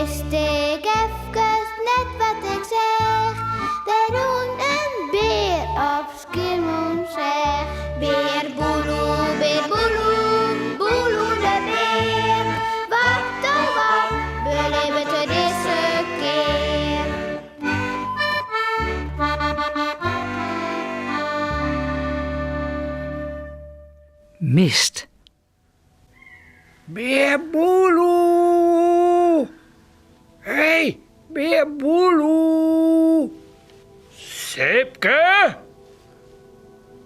Wist ik efkes net wat ik seach, Der rûn in bear op Skiermûntseach. Bear Boeloe, bear Boeloe, Boeloe de bear, Wat oh wat belibbet er dizze kear? Mist. Bear Boeloe! Hé, Bear Boeloe! Sipke?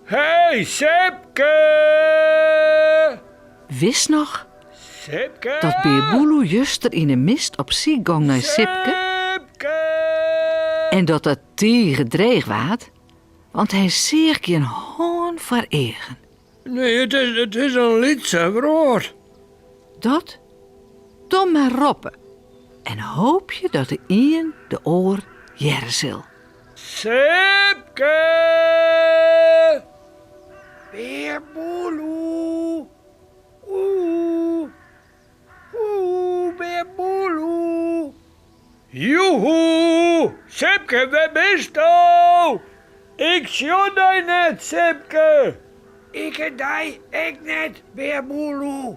Hé, Sipke! Witst noch Sipke! dat Bear Boeloe juster yn 'e mist op syk gong nei Sipke? Sipke! En dat dat tige dreech waard, want hy seach gjin hân foar eagen. Nee, it is, it is in lytse wrâld. Dat, dan mar roppe en hoopje dat de ien de oar hearre sil. Sipke! Bear Boeloe! Oeh! Oeh, Bear Boeloe! Joehoe! Sipke, wêr bisto? Ik sjoch dy net, Sipke! Ik dy ek net, Bear Boeloe.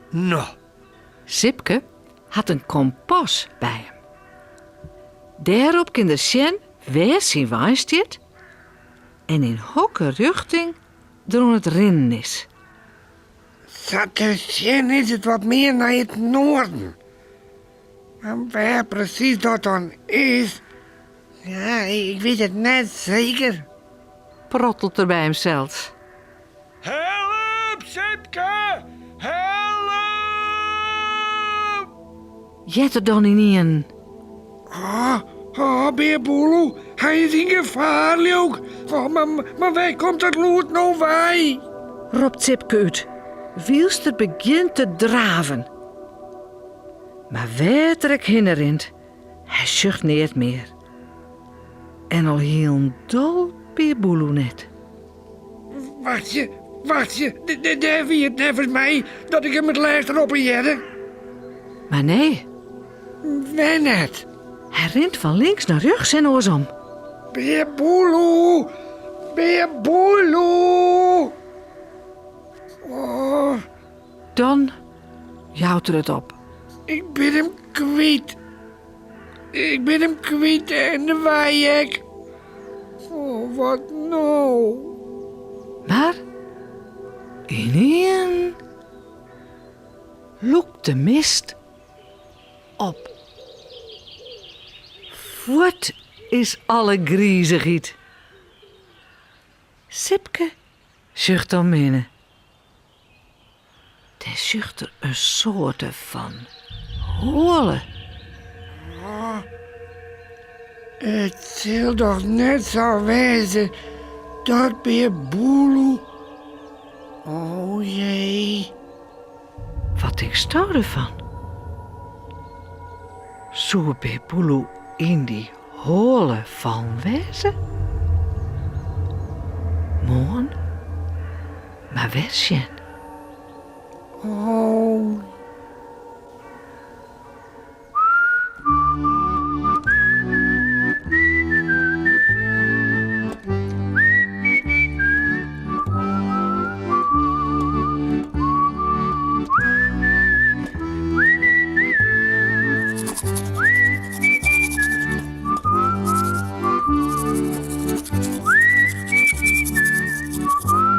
No. Sipke hat in kompas by him. Dêrop kin er sjen wêr syn wein stiet en yn hokker rjochting er oan it rinnen is. Sa te sjen is it wat mear nei it noarden. Mar wêr presys dat dan is, ja, ik wit it net seker. Prottelt er by himsels. Help, Sipke! Help! Heart er dan ynienen. Oh, oh, Bear Boeloe, hy is yn gefaar, leau 'k. Oh, mar, mar wêr komt dat lûd no wei? Ropt Sipke út, wylst er begjint te draven. Mar wêr't er ek hinne rint, hy sjocht neat mear. En al hielendal Bear Boeloe net. Wachtsje, wachtsje, dêr wie it neffens my dat ik him it lêst roppen hearde. Mar nee. Wêr net? Hy rint fan links nei rjochts en oarsom. Bear Boeloe! Bear Boeloe! Oh. Dan jout er it op. Ik bin him kwyt. Ik bin him kwyt en de wei ek. Oh, wat no? Mar ynienen lûkt de mist op. Fuort is alle grizichheid. Sipke sjocht omhinne. Dêr sjocht er in soarte fan hoale. It sil dochs net sa wêze dat Bear Boeloe. O jee. Wat tinksto derfan? Soe Bear Boeloe yn dy hoale fallen wêze? Moarn mar wer sjen. Oh.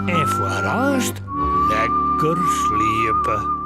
En foar aanst lekker sliepe.